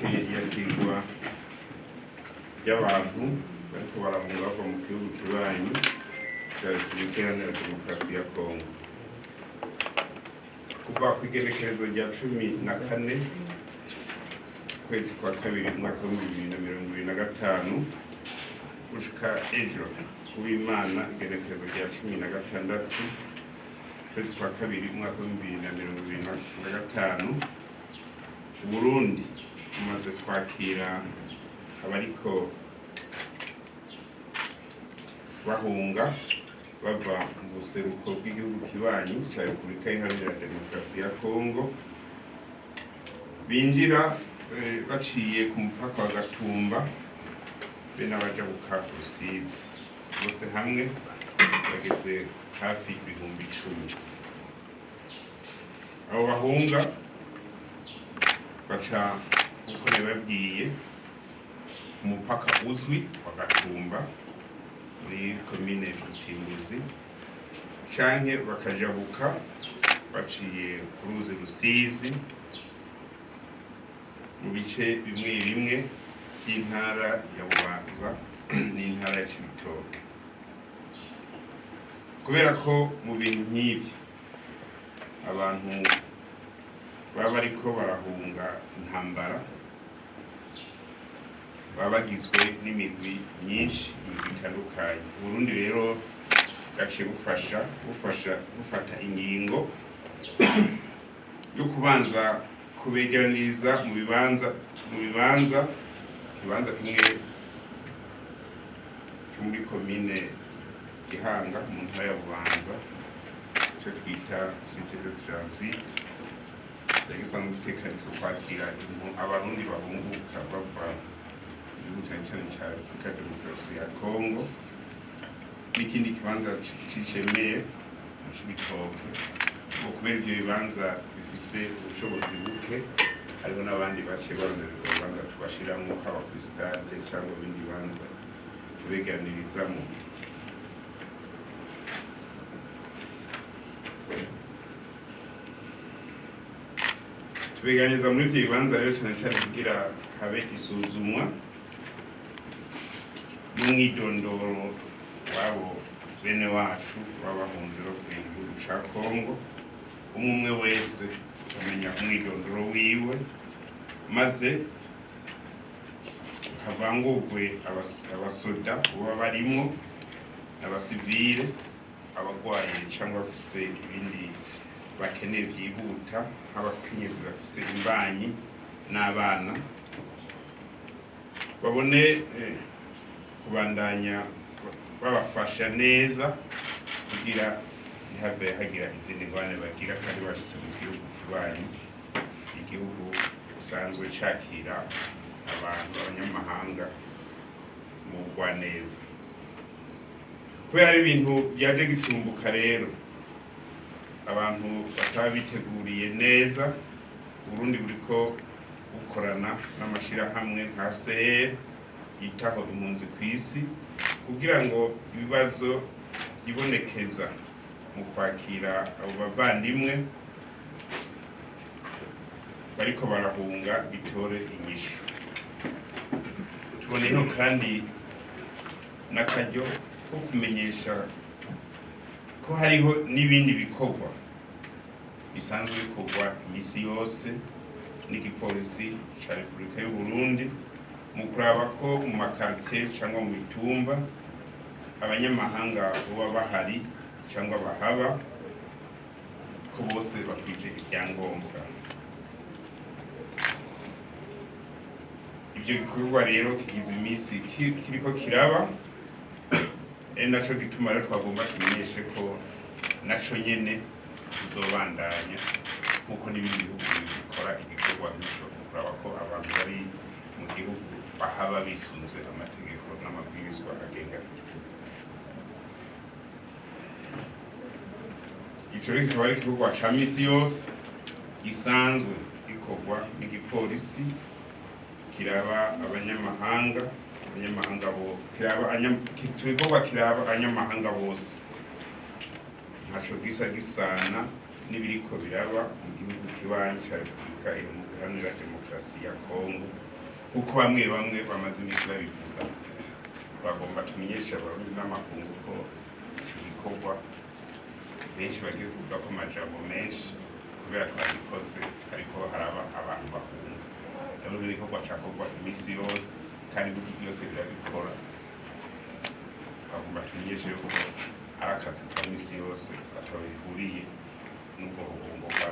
Ivyerekeye iyakirwa ry'abantu bariko barahunga bava mu gihugu kibanyi ca Repubulika Iharanira Demokarasi ya Kongo, kuva kw'igenekerezo rya 14 ukwezi kwa kabiri umwaka w'2025 gushika ejo kuw'Imana igenekerezo rya 16 ukwezi kwa kabiri umwaka w'2025, Uburundi bumaze kwakira abariko bahunga bava mu buseruko bw'igihugu kibanyi ca Repubulika Iharanira Demokarasi ya Kongo, binjira baciye ku mupaka wa Gatumba be n'abajabuka Rusizi. Bose hamwe bageze hafi 10,000. Abo bahunga baca, uko nabibabwiye, ku mupaka uzwi wa Gatumba muri komine Mutimbuzi, canke bakajabuka baciye ku ruzi Rusizi mu bice bimwe bimwe by'intara ya Bubanza n'intara ya Cibitoke. Kubera ko mu bintu nk'ivyo abantu baba bariko barahunga intambara baba bagizwe n'imigwi myinshi, imigwi itandukanye, Uburundi rero bwaciye bufasha bufasha bufata ingingo yo kubanza kubegeraniriza mu bibanza, ikibanza kimwe cyo muri komine Gihanga mu ntara ya Bubanza, icyo twita site de transit, gisanzwe gitegekanijwe kwakira Abarundi bahunguka bava mu gihugu cane cane ca Repubulika ya Demokarasi ya Kongo, n'ikindi kibanza c'icemeye mu Cibitoke. Ngo kubera ivyo bibanza bifise ubushobozi buke, hariho n'abandi baciye barondera ibibanza tubashiramwo, haba kuri stade cyangwa ibindi bibanza tubegeranirizamwo. Tubeganiriza muri ivyo bibanza rero cane cane kugira habe isuzumwa n'umwidondoro wabo bene wacu baba bahunze bavuye mu gihugu ca Kongo, umwe umwe wese bamenya umwidondoro wiwe, maze havangurwe abasoda baba barimwo, abasivile, abagwaye cyangwa bafise ibindi bakeneye byihuta, nk'abakenyezi bafise imbanyi n'abana, babone kubandanya babafasha neza kugira ntihave hagira izindi ngorane bagira kandi bashitse mu gihugu kibanyi, igihugu gisanzwe cakira abantu abanyamahanga mu bugwaneza. Kubera ari ibintu byaje gitumbuka rero, abantu bataba biteguriye neza, Uburundi buriko bukorana n'amashirahamwe nka HCR yitaho impunzi ku isi, kugira ngo ibibazo byibonekeza mu kwakira abo bavandimwe bariko barahunga bitore inyishu. Tuboneyeho kandi n'akaryo ko kumenyesha ko hariho n'ibindi bikorwa bisanzwe bikorwa imisi yose n'igipolisi ca Repubulika y'u Burundi mu kuraba ko mu makartier cyangwa mu mitumba abanyamahanga boba bahari cyangwa bahaba, ko bose bakwije ibyangombwa. Ibyo bikorwa rero kigize iminsi kiriko kiraba, ari naco gituma rero twagomba tumenyeshe ko naco nyene kizobandanya nk'uko n'ibindi bihugu bikora igikorwa nk'ico, kuraba ko abantu bari mu gihugu bahaba bisunze amategeko n'amabwirizwa agenga igihugu. Ico rero kikaba ari igikorwa ca misi yose gisanzwe gikorwa n'igipolisi, kiraba abanyamahanga bo kiraba ico gikorwa kiraba abanyamahanga bose, ntaco gisa gisana n'ibiriko biraba mu gihugu kibanyi ca Repubulika Iharanira Demokarasi ya Kongo. Kuko bamwe bamwe bamaze iminsi babivuga, bagomba tumenyeshe Abarundi n'amakungu ko ico gikorwa benshi bagiye kuvuga ko amajambo menshi kubera twagikoze, ariko haraba abantu bahunga. Rero n'igikorwa cakorwa iminsi yose kandi ibihugu byose birabikora. Bagomba tumenyeshe yuko ari akazi ka minsi yose, ataho bihuriye n'ubwo buhungo bw'abantu.